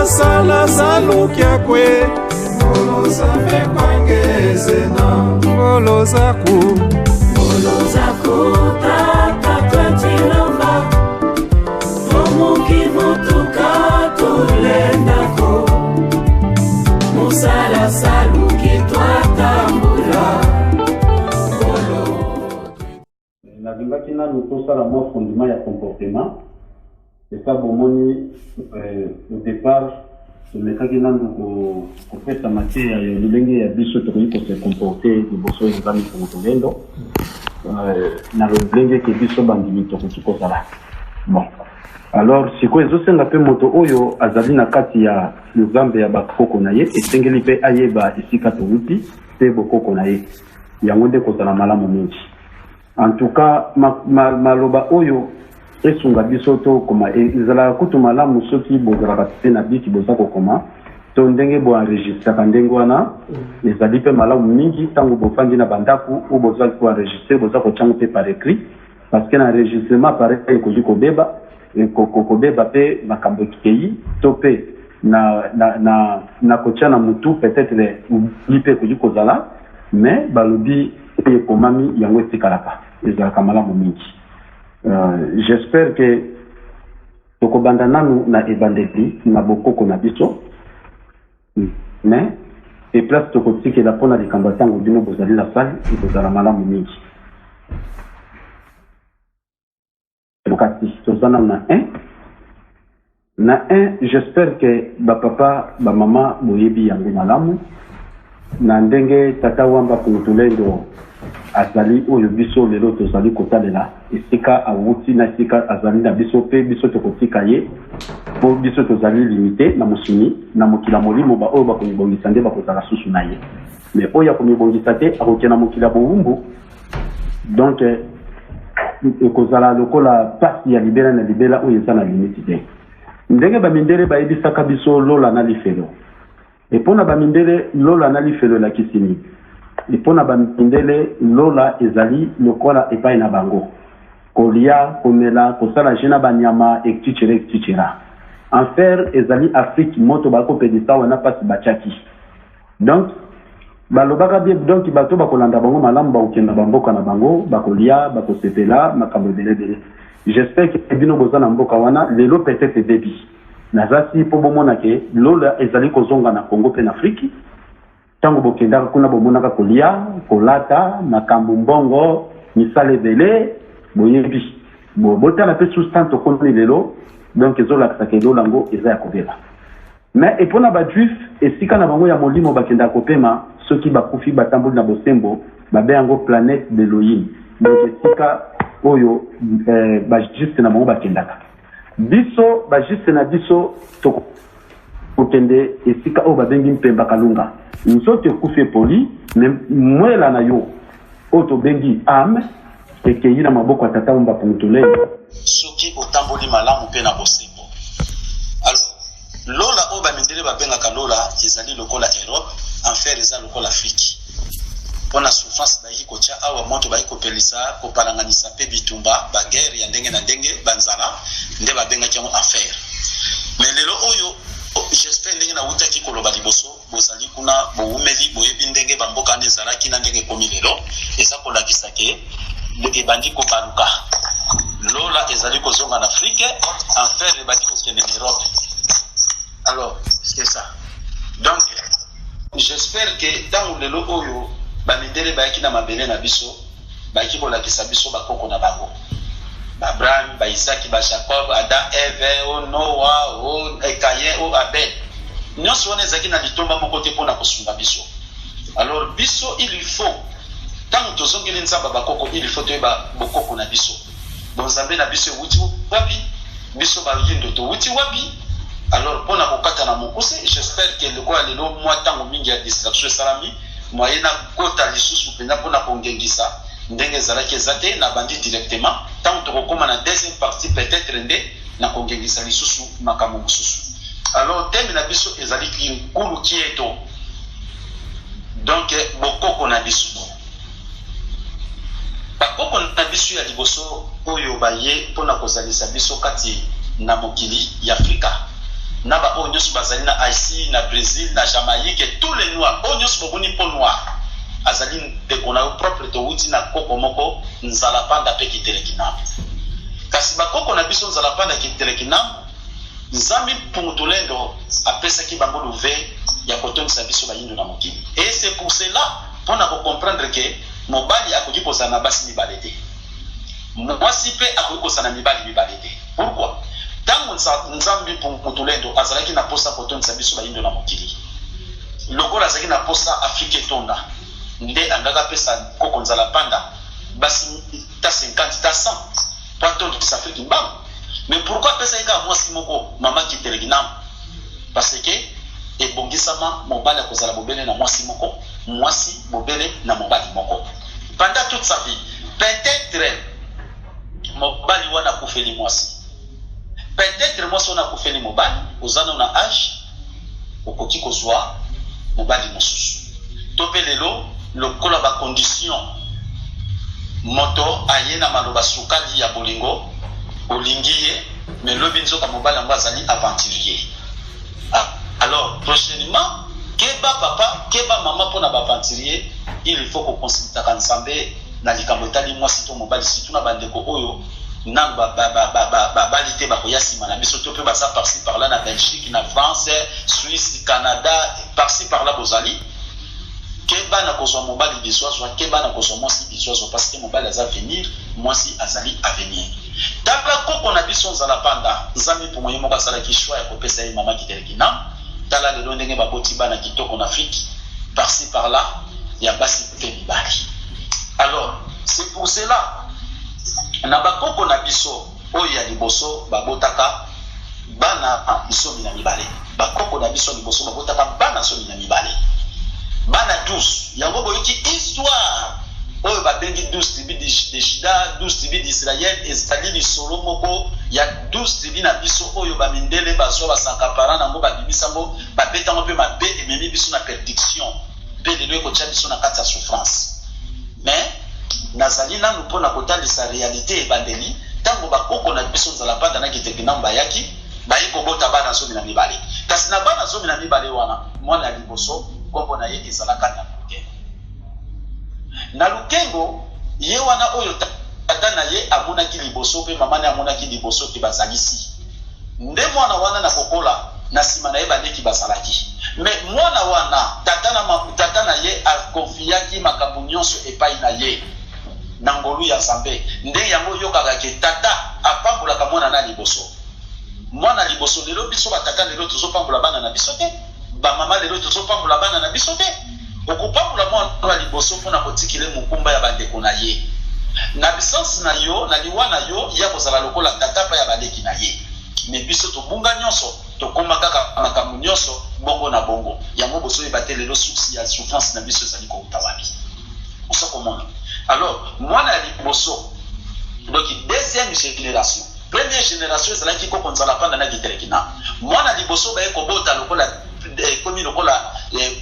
Sala salukyakwe ngolo zambe kwangezena ngolo zaku Ngolo zaku tata twachilomba Tomukivutuka tulendako Musala saluki twatambula Ngolo Nalingaki nanu tosala mwa fondement ya comportement. C'est ça bomoni au depart tomekaki nanu kopesa mateya ya lolenge ya biso tokoki ko se comporter liboso ya Nzambe Mfumu Tolendo na lolenge ke biso bandimi tokoki kozala. Bon. Alors sikoyo ezosenga mpe moto oyo azali na kati ya Nzambe ya bakoko na ye, esengeli mpe ayeba esika towuti mpe bokoko na ye. Yango nde kozala malamu mingi. En tout cas ma, ma, maloba oyo esunga biso to koma ezalaka kutu malamu soki bozalaka pe na biki boza kokoma to ndenge bo enregistraka ndenge wana ezali pe malamu mingi ntango bofandi na bandako ou boza ko enregistrer boza kotia yango pe par écrit parce que na enregistrement appareil ekoki kobeba kobeba pe makambo ekei to pe na, na, na, na kotia na mutu peut-être oubli pe ekoki kozala mais balobi oyo ekomami yango etikalaka ezalaka malamu mingi. J'espère que tokobanda nanu na ebandeli na bokoko na biso mais e place tokotikela mpona likambo ya ntango bino bozali na salle ekozala malamu mingi. Kasi toza nanu na 1 na 1, j'espère que ba papa ba mama boyebi yango malamu na ndenge tata Wamba Kungutulendo azali oyo biso lelo tozali kotalela esika awuti na esika azali na biso mpe biso tokotika ye mpo biso tozali limite na mosuni na mokili ya molimo. Baoyo bakomibongisa nde bakozala susu na ye, mais oyo akomibongisa te akokende na mokili ya bowumbu. Donc ekozala lokola pasi ya libela na libela oyo eza na limite te. Ndenge bamindele bayebisaka biso lola na lifelo, e mpo na bamindele lola na lifelo elakisi nini? E mpo na bamindele lola ezali lokola epai na bango kolia, komela, kosala jeu na banyama, etc etc. Enfer ezali Afrique, moto bakopelisa wana pasi batiaki. Donc balobaka bien, donc bato bakolanda bango malamu, bakokende na bamboka na bango, bakolia, bakosepela, makambo ebele ebele. J'espère que bino boza na mboka wana lelo peut-être ebebi. Naza si mpo bomona ke lola ezali kozonga na Congo mpe na Afrique. Ntango bokendaka kuna bomonaka kolia, kolata, makambo, mbongo, misala ebele, boyebi. Botala mpe sous temps tokomi lelo, donc ezolakisa ke lola yango eza ya kobeba. Mais et pona ba juifs esika na bango ya molimo bakendaka kopema soki bakufi batamboli na bosembo babe yango planète d'Elohim, donc esika oyo eh, ba justes na bango bakendaka. Biso ba justes na biso tokokende esika oyo babengi Mpemba Kalunga. Nzoto ekufi epoli, mais mwela na yo oyo tobengi ame ekeyi na maboko ya Tata Wumba Pungutulendo. Soki otamboli malamu mpe na bosembo. Alors, lola oyo bamindele babengaka lola ezali lokola Europe, enfer eza lokola Afrique. Mpo na souffrance bayaki kotia awa, moto bayaki kopelisa, kopalanganisa mpe bitumba, ba guerre ya ndenge na ndenge, ba nzala, nde babengaki yango enfer. Mais lelo oyo, j'espère ndenge nawutaki koloba liboso, bozali kuna, bowumeli, boyebi ndenge ba mboka wana ezalaki na ndenge ekomi lelo, eza kolakisa ke ebandi kobaluka. Lola ezali kozonga na Afrique, enfer ebandi kokende na Europe. Alors, c'est ça. Donc, j'espère que ntango lelo oyo bamindele bayaki na mabele na biso, bayaki kolakisa biso bakoko na bango, ba Abraham, ba Isaac, ba Jacob, Adam, Eve, o Noah, o Caïn, o Abel, nyonso wana ezalaki na litomba moko te mpona kosunga biso. Alors biso il faut ntango tozongeli Nzambe ya bakoko, il faut toyeba bokoko na biso, bonzambe na biso ewuti wapi, biso bayindo towuti wapi. Alors mpona kokata na mokuse, j'espère que lokola lelo mwa ntango mingi ya distraction esalami, moyen nakota lisusu mpenza mpona kongengisa ndenge ezalaki eza te, nabandi directement. Ntango tokokóma na deuxième partie, peut-être nde nakongengisa lisusu makambo mosusu. Alors thème na biso ezali Kinkulu Kieto, donc bokoko na biso, bakoko na biso ya liboso oyo baye mpona kozalisa biso kati na mokili ya Afrika. Na ba oyo nionso bazali na Haïti, na Bresil, na Jamaïque, tous les noirs, oyo nionso bomoni peau noire azali ndeko na yo propre, towuti na koko moko Nzala Panda pe Kitele Kinambu. Kasi ba koko na biso Nzala Panda Kitele Kinambu, Nzambi Mpungu Tulendo apesaki bango luve ya kotondisa biso bayindo na mokili. Et c'est pour cela pona ko comprendre que mobali akoki kozala na basi mibale te. Mwasi pe akoki kozala na mibali mibale te. Pourquoi? Tango Nzambi Mpungu Tulendo azalaki na posa kotondisa biso bayindo na mokili, lokola azalaki na posa Afrique etonda, nde angaka apesa koko Nzala Panda basi ta 50 ta 100 po atondisa Afrique mbangu. Mais pourquoi apesaki kaka mwasi moko, mama Kitelekinam? Parce que ebongisama mobali akozala bobele na mwasi moko, mwasi bobele na mobali moko pendant toute sa vie. Peut-etre mobali wana akufeli mwasi, peut-etre mwasi wana akufeli mobali, oza nano na age okoki kozwa mobali mosusu. To mpe lelo lokola ba conditions moto aye na maloba sukali ya bolingo, olingi ye mais lobi nzoka mobali yango azali aventurier. Alors prochainement keba papa, keba mama pona ba aventurier, il faut ko consultaka Nzambe na likambo etali mwasi to mobali, surtout na ba ndeko oyo nanu ba ba ba ba ba babali te, bakoya sima na biso to pe baza par ci par là na Belgique, na France, Suisse, Canada, par ci par là bozali, keba na kozwa mobali bizwazwa, keba na kozwa mwasi bizwazwa, parce que mobali aza venir, mwasi azali avenir. Tala koko na biso Nzala Panda, Nzambe Mpungu ye moko asalaki choix ya kopesa ye mama Kitelekina. Tala lelo ndenge baboti bana kitoko na Afrique, par ci par là ya basi mpe mibali. Alors c'est pour cela na ba koko na biso oyo ya liboso babotaka bana zomi na mibale. Ba koko na biso ya liboso babotaka bana 12, bana 12. Yango boyoki histoire oyo babengi 12 tribus de Juda, 12 tribus d'Israël, ezali lisolo moko ya 12 tribus na biso oyo ba mindele bazwa ba s'accaparant nango, babimisa yango, babeta yango mpe mabe ememi biso na perdiction mpe lelo ekotia biso na kati ya souffrance. Mais nazali nanu mpo na kotalisa realite ebandeli tango ba koko na biso Nzala Panda na Kitekinam bayaki, baye kobota bana 12. Kasi na bana 12 wana, mwana ya liboso kombo na ye ezalaka Nalukengo. Nalukengo ye wana oyo tata na ye amonaki liboso mpe mama na ye amonaki liboso ke bazalisi nde mwana wana na kokola na sima na ye baleki bazalaki. Mais mwana wana tata na tata na ye a confiaki makambo nionso epai na ye na ngolu ya Nzambe. Nde yango oyokaka ke tata apambolaka mwana na liboso. Mwana liboso lelo biso ba tata lelo tozo pambola bana na biso te, ba mama lelo tozo pambola bana na biso te. Okopambola mwana ya liboso mpo na kotikela ye mokumba ya bandeko na ye. Na absence na yo, na liwa na yo, ye akozala lokola tata epai ya baleki na ye. Mais biso tobunga nionso, tokoma kaka makambo nionso bongo na bongo. Yango bozoyeba te lelo source ya souffrance na biso ezali kowuta wapi. Ozo komona? Alors mwana ya liboso, donc deuxième generation, première generation ezalaki koko Nzala Panda na Giterekina. Mwana liboso baye kobota lokola ekomi lokola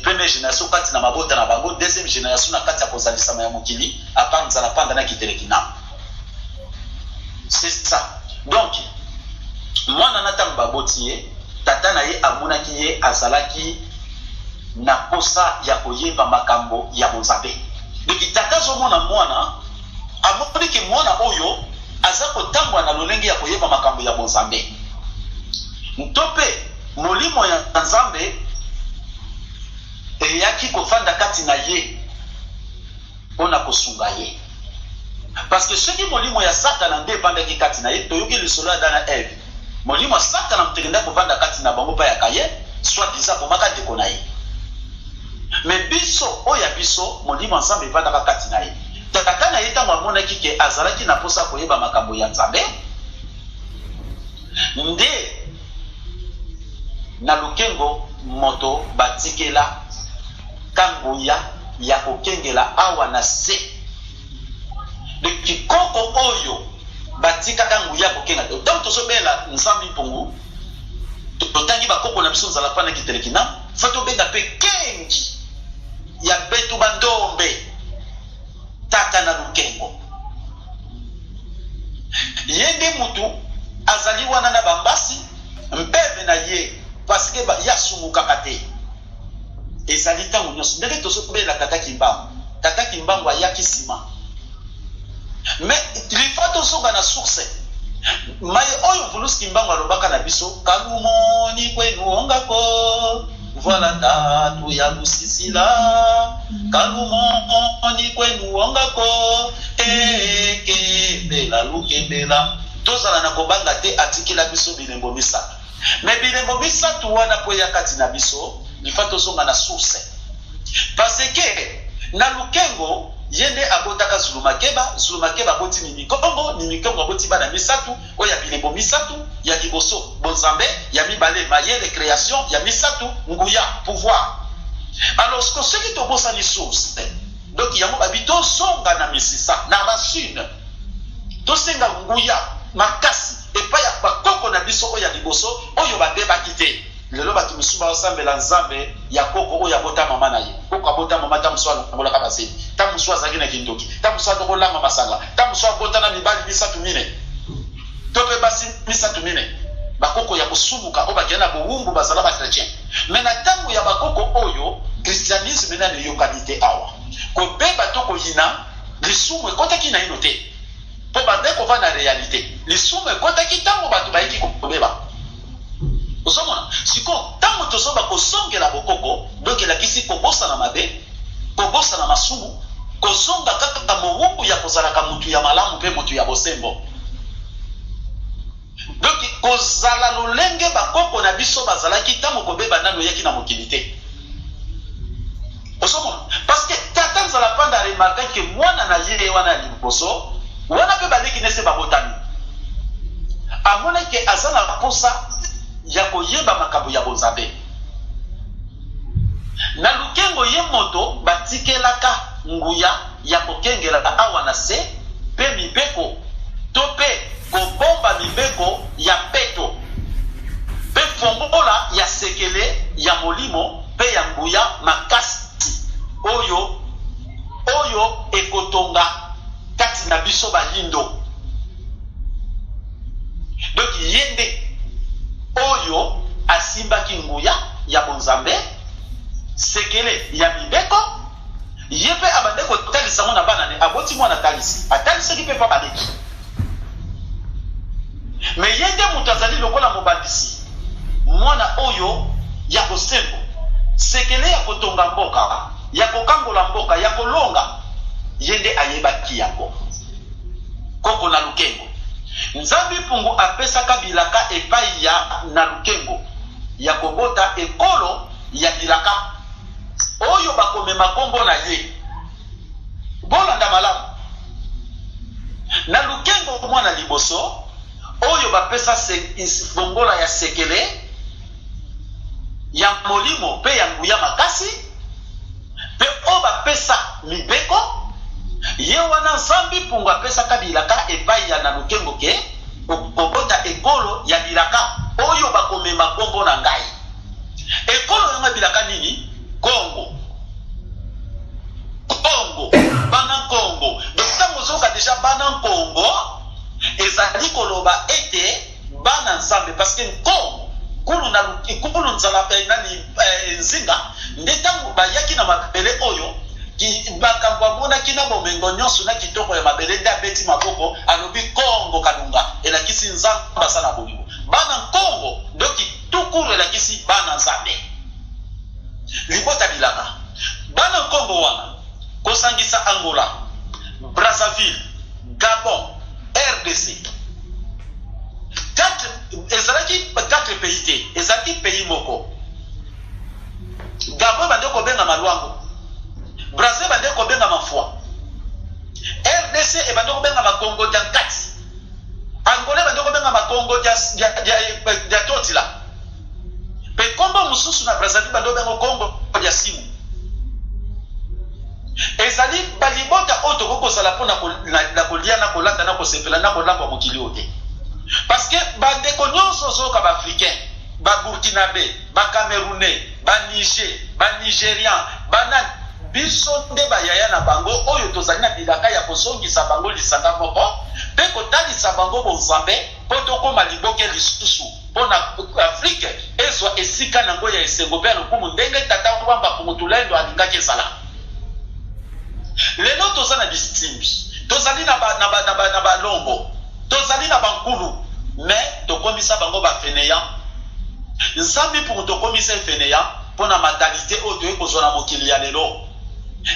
première generation kati na mabota na bango, deuxième generation na kati ya kozalisama ya mokili à part Nzala Panda na Giterekina. C'est ça. Donc mwana na tango baboti ye, tata na ye amonaki ye azalaki na posa ya koyeba makambo ya bonzambe. Donc tata azomona mwana, amoni ke mwana oyo aza kotambola na lolenge ya koyeba makambo ya bonzambe. Nto pe Molimo ya Nzambe eyaki kofanda kati na ye mpo na kosunga ye. Parce que soki molimo ya Satana nde evandaki kati na ye, toyoki lisolo ya Adam na Eve, molimo ya Satana moto ekendaki kovanda kati na bango epai ya Caïn, soit disant abomaka ndeko na ye. Mais biso, oyo ya biso, Molimo ya Nzambe evandaka kati na ye. Tata na ye ntango amonaki ke azalaki na mposa ya koyeba makambo ya Nzambe, nde na lokengo moto batikela ka nguya ya kokengela awa na se. Donc kikoko oyo batikaka nguya ya kokengela. Ntango tozobela Nzambi Mpungu, totangi bakoko na biso Nzala Pana Kitelekina, faut tobenga pe kengi ya betu bandombe tata na lukengo. Ye nde mutu azali wana na bambasi mpeve na ye. Ezali ntango nyonso ndenge tozobela Tata Kimbangu. Tata Kimbangu ayaki nsima. Mais lifa tozonga na source. Maye oyo Mvuluzi Kimbangu alobaka na biso, kalumoni kwenu ongako voilà tatu ya lusisila kalumoni kwenu ongako ekebela lukebela. Tozala na kobanga te, atikela biso bilembo misato. Mais bilembo misato wana po eya kati na biso, lifa tozonga na source. Parce que na Lukengo ye nde abotaka Zulu Makeba, Zulu Makeba aboti Nimikongo, Nimikongo aboti bana misato, oyo ya bilembo misato, ya liboso bonzambe, ya mibale mayele creation, ya misato nguya pouvoir. Alors que soki tobosani source, donc yango babi tozonga na misisa, na racine, tosenga nguya makasi epai ya bakoko na biso oyo ya liboso oyo babebaki te. Lelo bato mosusu baosambela nzambe ya koko oyo abota mama na ye. Koko abota mama, ta mosusu alongolaka bazeli, ta mosusu azalaki na kindoki, ta mosusu aza kolanga masanga, ta mosusu abota na mibali misato mine to mpe basi misato mine. Bakoko ya kosumuka oyo bakenda na bowumbu bazala ba chrétien. Mais na ntango ya bakoko oyo christianisme nano eyokani te awa. Kobeba to koyina lisumu ekotaki naino te. Po bande kova na réalité. Lisumu ekotaki ntango bato bayeki kobeba. Ozomona sikoyo ntango tozoba kozongela bokoko, donc elakisi kobosana mabe, kobosana masumu, kozonga kaka mowumbu ya kozalaka mutu ya malamu mpe mutu ya bosembo. Donc kozala lolenge bakoko na biso bazalaki ntango kobeba nano eyaki na mokili te. Ozomona, parce que tata Nzala Panda remarquaki ke mwana na ye wana ya liboso wana mpe baleki nese babotami, amonaki ke aza na posa ya koyeba makambo ya bonzambe. Na Lukengo ye moto batikelaka nguya ya kokengela awa na se mpe mibeko to mpe kobomba mibeko ya peto mpe fongola ya sekele ya molimo mpe ya nguya makasi oyo oyo ekotonga kati na biso bayindo. Donc ye nde oyo asimbaki nguya ya bonzambe, sekele ya mibeko, ye mpe abande kotalisa ngo na bana ne, aboti mwana atalisi, atalisaki mpe mpa baleki. Mais ye nde moto azali lokola mobandisi, mwana oyo ya bosembo, sekele ya kotonga mboka, ya kokangola mboka, ya kolonga, ye nde ayebaki yango. Koko na Lukengo. Nzambi Mpungu apesaka bilaka epai ya na Lukengo ya kobota ekolo ya bilaka oyo bakomema kombo na ye. Bolanda malamu. Na Lukengo mwana liboso oyo bapesa fongola ya sekele ya molimo mpe ya nguya makasi mpe oyo bapesa mibeko, ye wana Nzambi Mpungu apesaka bilaka epai ya na Lukengo ke okobota ekolo ya bilaka oyo bakomema kombo na ngai. Ekolo yango ya bilaka nini? Kongo. Kongo, bana Kongo. Donc ntango ozoyoka deja bana Kongo, ezali koloba ete bana Nzambe, parce que Nkongo kulu na kulu nzala nani nzinga nde ntango bayaki na mabele oyo makambo amonaki na bomengo nyonso na kitoko ya mabele, nde abeti maboko alobi Kongo Kalunga, elakisi Nzambe aza na bolingo. Bana Nkongo ndoki tukuru elakisi bana Nzambe. Libota bilaka bana Nkongo wana kosangisa Angola, Brazzaville, Gabon, RDC. Quatre, ezalaki quatre pays te, ezalaki pays moko. Gabon bande kobengama Lwango, Brazza bande kobengama Mfua, RDC ebande kobengama Congo dia Nkati, Angola ebande kobengama Congo dia Totila, pe kombo mosusu na Brazzaville bande kobenga Congo dia Simu. Ezali balibota oyo tokoki kozala mpona na kolia na kolata na kosepela na kolangwa mokili oyo te, parce que bandeko nyonso ozoyoka baafricain, baburkinabe, bacamerounais, baniger, banigérian, banani, biso nde bayaya na bango oyo tozali na bilaka ya kozongisa bango lisanga moko mpe kotalisa bango bonzambe mpo tokóma liboke lisusu mpo na Afrike. Ezwa esika na yango ya esengo mpe ya lokumu ndenge Tata Wamba Pungutulendo alingaki ezala. Lelo toza na bisimbi, tozali na ba, na ba, na ba, na balongo, tozali na bankulu, mais tokomisa bango ba fainéants. Nzambi Mpungu tokomisa ye fainéant mpo na mentalite oyo toye kozwa na mokili ya lelo.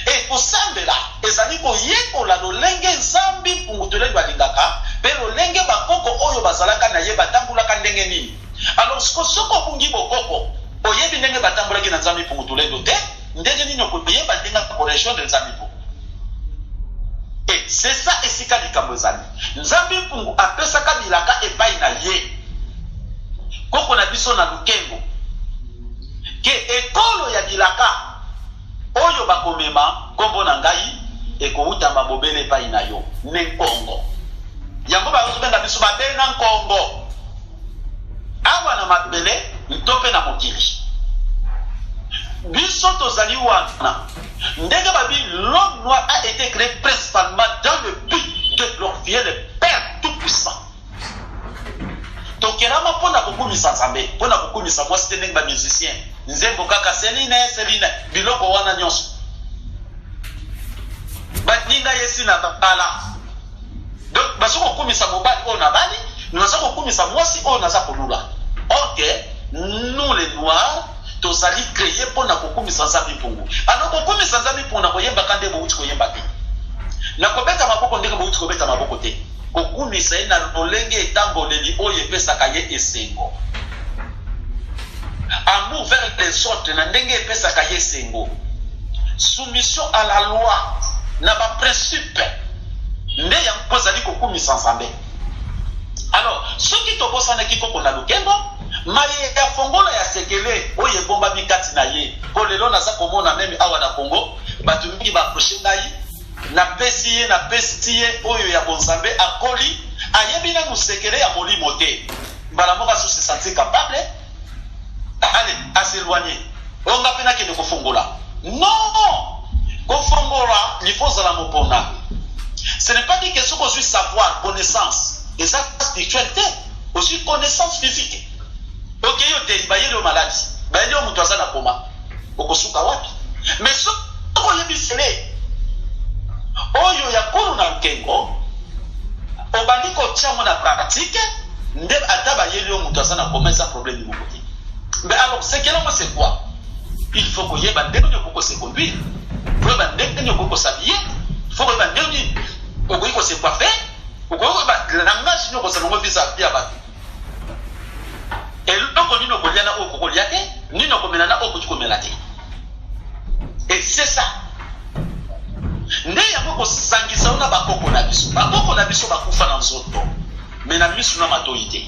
Et kosambela ezali koyekola lolenge Nzambi Mpungu Tulendo alingaka mpe lolenge bakoko oyo bazalaka na ye batambolaka ndenge nini. Alors sikoyo soki obungi bokoko, oyebi ndenge batambolaki na Nzambi Mpungu Tulendo te, ndenge nini okoyeba ndenge ya ko rejoindre Nzambi Mpungu? Et c'est ça esika likambo ezali. Nzambi Mpungu apesaka bilaka epai na ye koko na biso na Lukengo ke ekolo ya bilaka oyo bakomema nkombo na ngai ekowutama bobele epai na yo, ne Nkongo. Yango bazobenga biso babena Nkongo awa na mabele nto mpe na mokili. Biso tozali wana ndenge babi l'homme noir a été créé principalement dans le but de glorifier le Père Tout-Puissant. Tokelama mpo na kokumisa Nzambe, mpo na kokumisa mwasi te ndenge ba musiciens nzembo kaka Celine, Celine, biloko wana nyonso baninga ye si na bala. Donc bazo kokumisa mobali oyo nabali, naza kokumisa mwasi oyo naza kolula. Or que nous les noirs tozali créé mpo na kokumisa Nzambe Mpungu. Alors kokumisa Nzambe Mpungu na koyembaka nde bowuti koyemba te, na kobeta maboko ndenge bowuti kobeta maboko te, kokumisa ye na lolenge etamboleli oyo epesaka ye esengo. Amour vers les autres na ndenge epesaka ye esengo. Soumission à la loi na ba principe nde yango ezali kokumisa Nzambe. Alors soki tobosanaki koko na Lukembo, maye ya fongola ya sekele oyo ebombami kati na ye, po lelo naza komona meme awa na Congo bato mingi ba approcher ngai, napesi ye, napesi ye oyo ya bonzambe, akoli ayebi nanu sekele ya molimo te, mbala moko azo se sentir capable, allez a s'eloigner, oyo nga pe nakende kofongola. Non! Kofongola il faut ozala moponami. Ce n'est pas dit que soki ozwi savoir, connaissance, eza spirituel te. Ozwi connaissance physique, okeyi oteyi, bayeli yo maladi, bayeli yo moto aza na koma, okosuka wapi? Mais soki oyebi sele oyo ya kulu na nkengo, obandi kotia yango na pratique, nde ata bayeli yo moto aza na koma, eza problème moko te. Mais alors sekele yango c'est quoi? Il faut koyeba ndenge nini okoki kose conduire, koyeba ndenge nini okoki kos'habiller, il faut koyeba ndenge nini okoki kose coiffer, okoki koyeba langage nini okozala yango vis-à-vis ya bato, eloko nini okolia na oyo okoki kolia te, nini okomela na oyo okoki komela te. Et c'est ça nde yango kosangisa yo na bakoko na biso. Bakoko na biso bakufa na nzoto, mais na misu na matoyi te.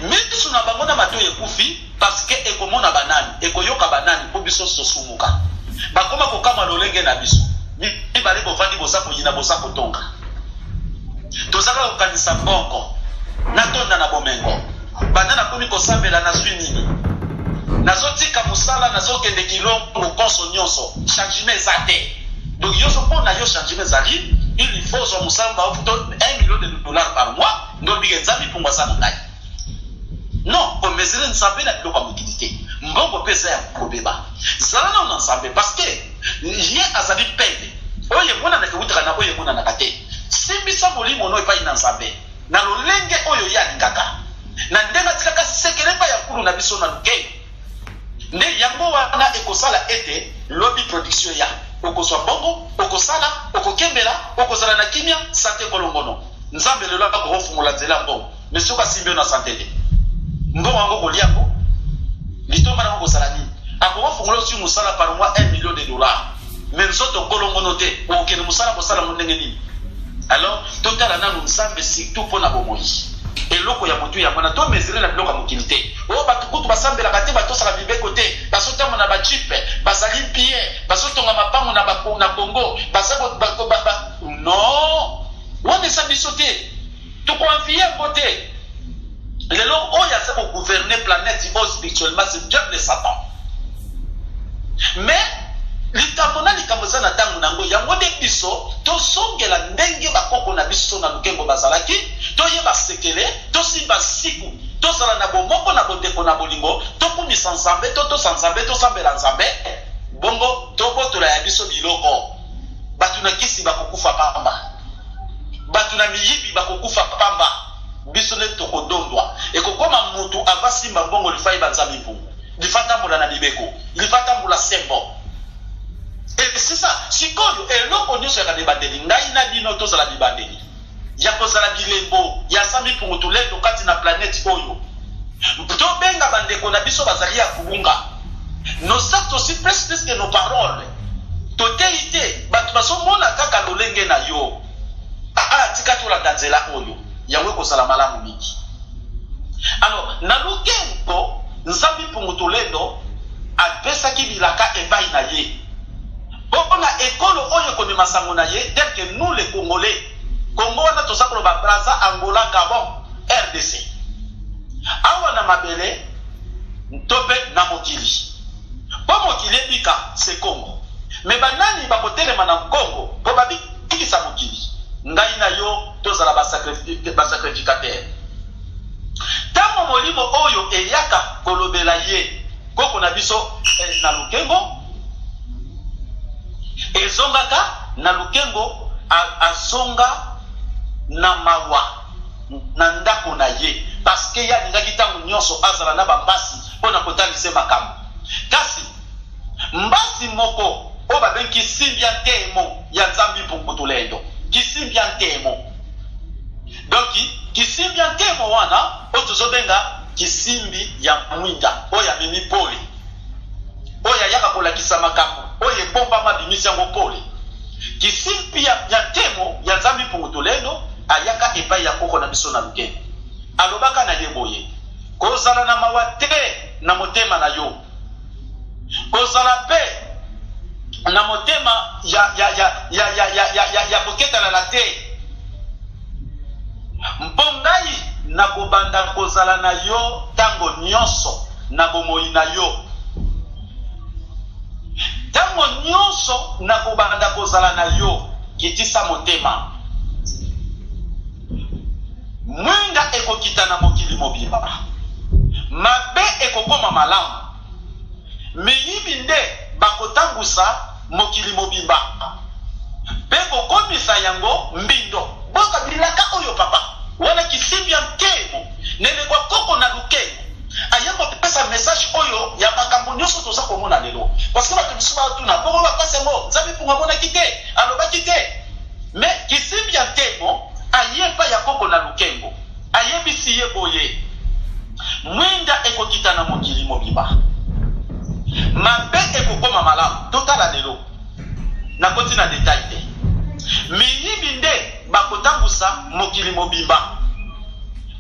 Misu na bango na matoyi ekufi parce que ekomona banani, ekoyoka banani, mpo biso tosumuka. Bakoma kokamwa lolenge na biso mibale, bovandi boza koyina, boza kotonga, toza kaka kokanisa mbongo, natonda na bomengo, banda nakomi kosambela nazwi nini, nazotika mosala, nazokende kilongo, konso nyonso changement eza te. Donc yo so mpo na yo changement ezali, il faut ozwa mosala baofuta 1 million de dollars par mois, nde olobike Nzambe mpungu aza na ngai. Non, komesure Nzambe na biloko ya mokili te. Mbongo mpe eza ya kobeba. Zala nano na Nzambe, parce que ye azali pete oyo emonanaka ewutaka na oyo emonanaka te. Simbisa molimo no epai na Nzambe na lolenge oyo ye alingaka, na ndenge atikaka sekele epai ya nkulu na biso na Lukei. Nde yango wana ekosala ete lobi production eya, okozwa mbongo, okosala, okokembela, okozala na kimia, sante kolongono. Nzambe lelo akokofungola nzela ya mbongo, mais soki asimbi yo na sante te, mbongo yango okolia yango, litomba nango kozala nini? Akokofungola ozwi mosala par mois 1 million de dollars, mais nzoto kolongono te, okokende mosala kosala yango ndenge nini? Alors totala nanu Nzambe surtout mpo na bomoi. Eloko ya motu yango wana, to mesure na biloko ya mokili te. Oyo bato kutu basambelaka te, batosaka mibeko te, bazotambola na ba jeep, bazali bien, bazotonga mapango na ba na Congo, baza ko, ba, ba, ba, non, wana eza biso te, tokoenvie yango te. Lelo oyo aza kogouverne planète oyo spirituellement, c'est diable Satan. Mais likambo na likambo eza na ntango na yango. Yango nde biso tozongela ndenge bakoko na biso na Lukengo bazalaki, toyeba sekele, tosimba nsiku. Tozala na bomoko, na bondeko, na bolingo, tokumisa Nzambe, totosa Nzambe, tosambela Nzambe, bongo tobotola ya biso biloko. Bato na kisi bakokufa pamba, bato na miyibi bakokufa pamba, biso nde tokodondwa. Ekokoma mutu ava simba mbongo lifa yeba Nzambe mpungu, lifa tambola na mibeko, lifa tambola sembo. Et c'est ça. Sikoyo eloko nyonso yaka na ebandeli, ngai na bino tozala bibandeli ya kozala bilembo ya Nzambe mpungu tulendo kati na planète oyo. Tobenga bandeko na biso bazali ya kubunga. Nos actes aussi plus plus que nos paroles. Toteyi te, bato bazomona kaka lolenge na yo. Ah, tika tolanda nzela oyo. Yango ekozala malamu mingi. Alors, na lukengo, Nzambe mpungu tulendo apesaki bilaka epai na ye. Mpona ekolo oyo ekomema sango na ye, tel que nous les Congolais. Congo wana toza koloba Brazza, Angola, Gabon, RDC. Awa na mabele to mpe na mokili. Mpo mokili ebika se Congo. Me banani bakotelema na Congo mpo babikisa mokili? Ngai na yo tozala basacrificateur. Ntango molimo oyo eyaka kolobela ye koko na biso na lukengo, ezongaka na lukengo, azonga na mawa na ndako na ye, parce que ye alingaki ntango nyonso azala na bambasi mpo na kotalisa makambo. Kasi mbasi moko oyo babengi kisimbia ntemo ya Nzambi mpungu tulendo, kisimbia ntemo. Donc kisimbia ntemo wana oyo tozobenga kisimbi ya mwinda oyo amemi pole, oyo ayaka kolakisa makambo oyo ebombama, abimisi yango pole. Kisimbi ya ntemo ya Nzambi mpungu tulendo ayaka epai ya koko na biso na lukengo, alobaka na ye boye: kozala na mawa te na motema na yo, kozala pe na motema ya koketalana te, mpo ngai nakobanda kozala na yo ntango nyonso na bomoi na yo. Ntango nyonso nakobanda kozala na yo, kitisa motema. Mwinda ekokita na mokili mobimba, mabe ekokoma malamu, miyibi nde bakotambusa mokili mobimba mpe kokomisa yango mbindo. Boka bilaka oyo papa wana kisimbia ntemo nelekwa koko na lukengo aye kopesa message oyo ya makambo nyonso toza komona lelo, parce que bato misusu batuna bongo bapasi yango Nzambe mpungu amonaki te, alobaki te. Mais kisimbia ntemo aye epai ya koko na lukengo, ayebisi ye boye: mwinda ekokita na mokili mobimba, mabe ekokoma malamu. Totala lelo, nakoti na detail te, miyibi nde bakotambusa mokili mobimba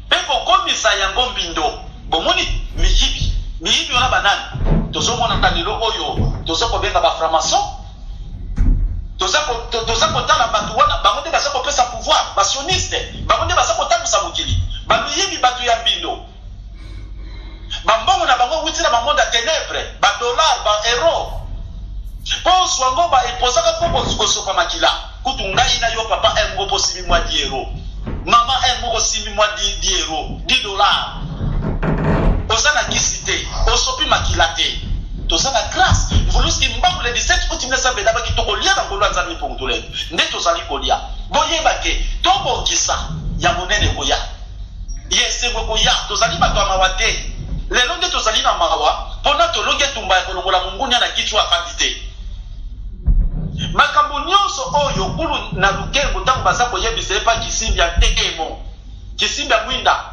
mpe kokomisa yango mbindo. Bomoni miyibi, miyibi wana banani? Tozomona lelo oyo toza kobenga ba franc-maçon, toza kotala bato wana, bango nde baza kopesa pouvoir, basioniste, bango nde baza kotambusa mokili, bamiyibi, bato ya mbindo, bambongo na bango wuti na bamonde ya ténèbre, badollar, baeuro, mpo ozwa yango baepozaka mpo kosopa makila. Kutu ngai na yo papa, un moko osimbi mwa 10 euro, mama un moko osimbi mwa 10 euro, 10 dollar, oza na kisi te, osopi makila te. Toza na grâce mvuluski mbangu le 17 août 1922 baki tokolia na ngolu ya Nzambe mpongo tolendo nde tozali kolia. Boyeba ke tobongisa ya monene koya, ya esengo koya. Tozali bato ya mawa te, lelo nde tozali na mawa mpona tolongi etumba ya kolongola mongunia na kiti oyo afandi te. Makambo nyonso oyo kulu na lukengo ntango baza koyebisa ye pa kisimbi ya ntemo, kisimbi ya mwinda,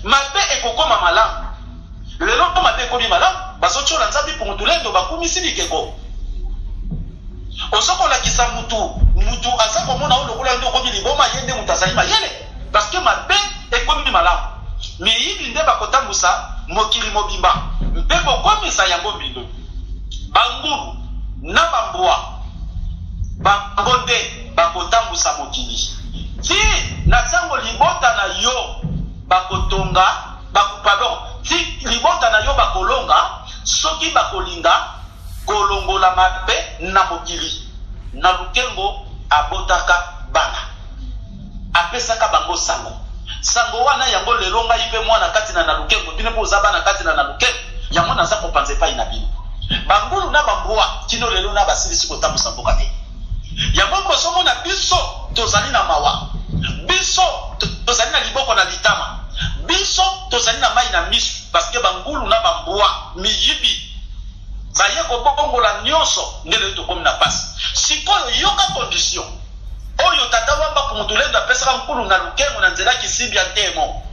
mabe ekokoma malamu. Lelo mabe ekomi malamu, bazotiola Nzambe mpungu tulendo, bakumisi bikeko. Ozo kolakisa mutu, mutu aza komona oyo lokola nde okomi liboma, ye nde mutu azali mayele, parce que mabe ekomi malamu. Miyibi nde bakotambusa mokili mobimba mpe kokomisa yango mbindo. Bangulu na bambwa bango nde bakotambusa mokili ti na ntango libota na yo bakotonga, pardon, ti libota na yo bakolonga, soki bakolinga kolongola mabe na mokili. Na lukengo abotaka bana, apesaka bango sango. Sango wana yango lelo ngai mpe mwana kati na na lukengo, bino mpe oza bana kati na na lukengo, yango naza kopanza epai na bino. Bangulu na bambwa kino lelo na basilisi kotambusa mboka te. Yango bozomona biso tozali na mawa, biso tozali na liboko na litama, biso tozali na mai na miso, parce que bangulu na bambwa miyibi baye kobongola nyonso, nde lelo tokomi na pasi. Sikoyo yoka condition oyo tata Wamba Kumutulendo apesaka nkulu na lukengo na nzela Kisimbi ya Ntemo.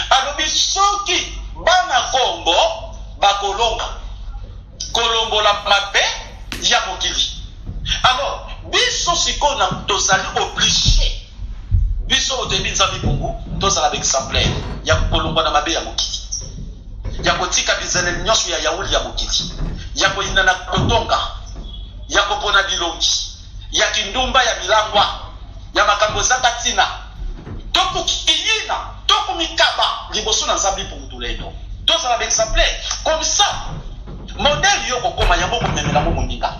Alobi soki bana Kongo bakolonga kolongola mabe ya mokili, alors biso sikoyo tozali oblige, biso oyo toyebi Nzambe Pungu, tozala ba exemplaire ya kolongwa na mabe ya mokili, ya kotika bizaleli nyonso ya yauli ya mokili, ya koyina na kotonga, ya kopona bilongi, ya kindumba, ya milangwa, ya makambo ezanga ntina, tokokiyina, tokomikaba liboso na Nzambe Pungu Tulendo, tozala ba exemplaire comme ça. Modèle yo kokoma yango komemela ngo moninga.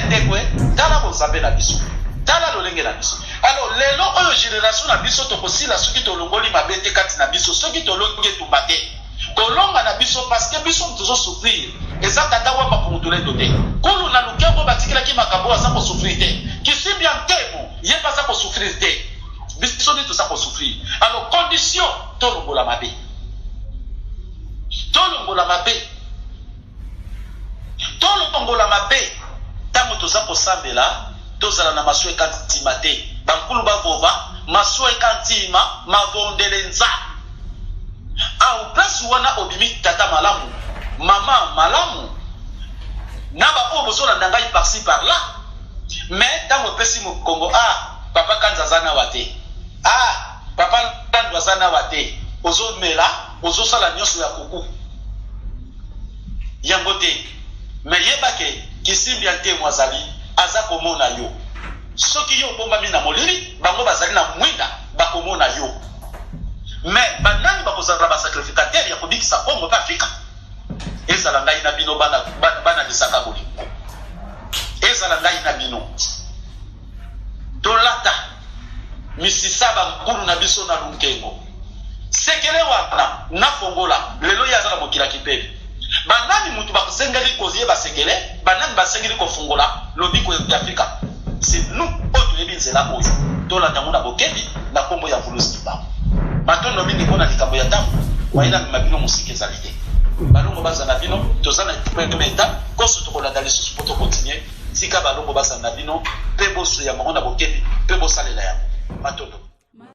Ndeko, tala bonzambe na biso, tala lolenge na biso. Alors lelo oyo génération na biso tokosila soki tolongoli mabe te kati na biso, soki tolongi etumba te, kolonga na biso, parce que biso tozosouffrir. Eza tata Wamba Pungutulendo te, kulu na lukengo batikelaki makambo oyo aza kosouffrir te, Kisimbi ya Ntemo ye mpe aza kosouffrir te, biso nde toza kosouffrir. Alors condition, tolongola mabe, tolongola mabe, tolongola mabe. Ntango toza kosambela, tozala na maso eka ntima te. Bankulu bavova maso eka ntima mavondele nza au place wana. Obimi tata malamu, mama malamu, na baoyo bozolanda ngai par-ci par-là, mais ntango opesi mokongo, ah, papa Kanza aza nawa te, ah, papa Landu aza nawa te, ozomela, ozosala nyonso ya kuku yango te. Mais yeba ke Kisimbi ya Ntemo azali, aza komona yo. Soki yo obombami na molili, bango bazali na mwinda, bakomona yo. Mais banani bakozala basacrificateur ya kobikisa Kongo mpe Afrika? Ezala ngai na bino, bana, bana, bana lisanga bolingo, ezala ngai na bino. Tolata misisa bankulu na biso na lunkengo. Sekele wana nafongola lelo, ye aza na mokili ya kipele. Banani mutu basengeli koyeba sekele? Banani basengeli kofungola lobiko ya Afrika? C'est nous oyo toyebi nzela oyo. Tolanda yango na bokebi na nkombo ya Vuluzi Kimbangu. Matondo mingi mpona likambo ya ntango wayina mema bino mosika ezali te. Balongo baza na bino. Toza na première étape, koso tokolanda lisusu mpo tokontinue. Tika balongo bazala na bino mpe bozwa yango na bokebi mpe bosalela yango. Matondo.